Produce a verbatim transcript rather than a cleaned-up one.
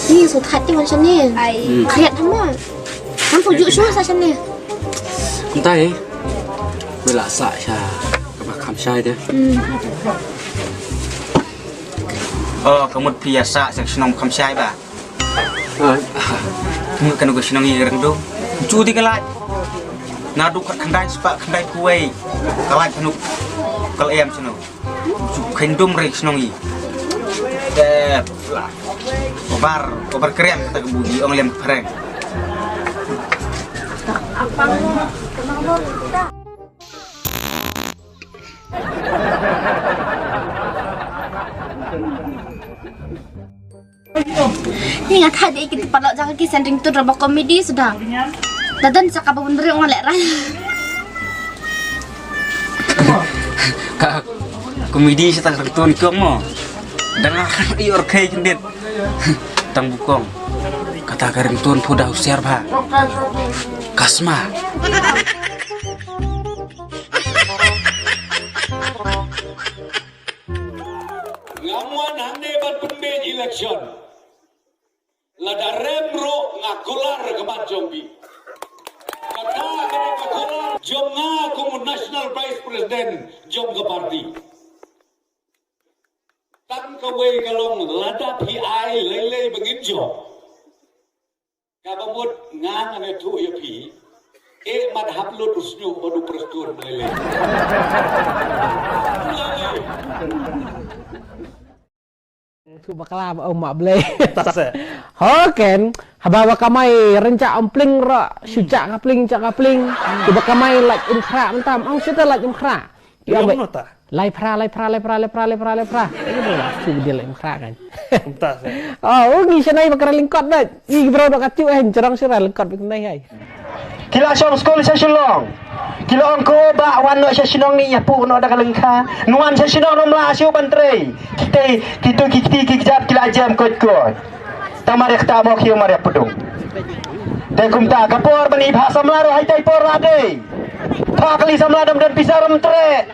Ni so that ti wan shane. Ai. Khriat hama. Ham pu ju shu sa shane. Kumta hi. Wei la sa sha kaba kham shai te. Hmm. Oh, ka mut phi ïa sa sha shnong kham shai ba. Mut kano ka shnong i rengdung. Ju ti ka lait. Na du khat khandai spah khandai kuwei. Ka lait kano ka la em shnong. Ju khandum re shnong i. Te la. Obar, obar krem kata ka bugi ong lem phreng. Ni nga thad dei kit paralok jaka ki sending tu raba komedi suda. Dadan sa kaba bundri ong lek rai. Ka komedi sa tang rengton ko mo. Dang i or kai kendit. Tang bukong. Kata ka rengton phu da husiar bha. Kasma. Ngam wan hangne ban pynbeit election. Lada rem ruh nga kular ka mat jong phi. Kata kane ka kular jong nga kum u National Vice President jong ka party. Tang kawei ka long lada phi ai lei lei ba ngin jop. Kaba mut nga ngan ïathuh ïa phi. Eh, mat hap lut u sniuh bad u prestone lei lei. Thu bakla ba um ma blei. Ta se. Ho ken, haba ba kamai rynjah um pling ro, shu jah ka pling, jah ka pling. Ki ba kamai lait im khra mynta, ong shu te lait im khra. Ki ong ba, lai phra, lai phra, lai phra, lai phra, lai phra, lai phra. Ai ba shu dia lait im khra kan. Mynta se. Oh, ngi shanai ba kra lyngkot da. Ngi bro da ka tiu eh, jrong shu ra lyngkot ba nai hai. Ki la shong skul sha Shillong. Ki la ong ko ba wan noh sha shnong ni ïa pu noh da ka lyngkha. Nuan sha shnong rom la shu ban trei. Kite, kitu ki kti ki kjat ki la jem koit koit. Ta mar ïa kta mo khiew mar ïa pudung. Te kumta ka por ban i bha samla ro hai tai por la dei. Pha kali samla dam dan pisa rom tre.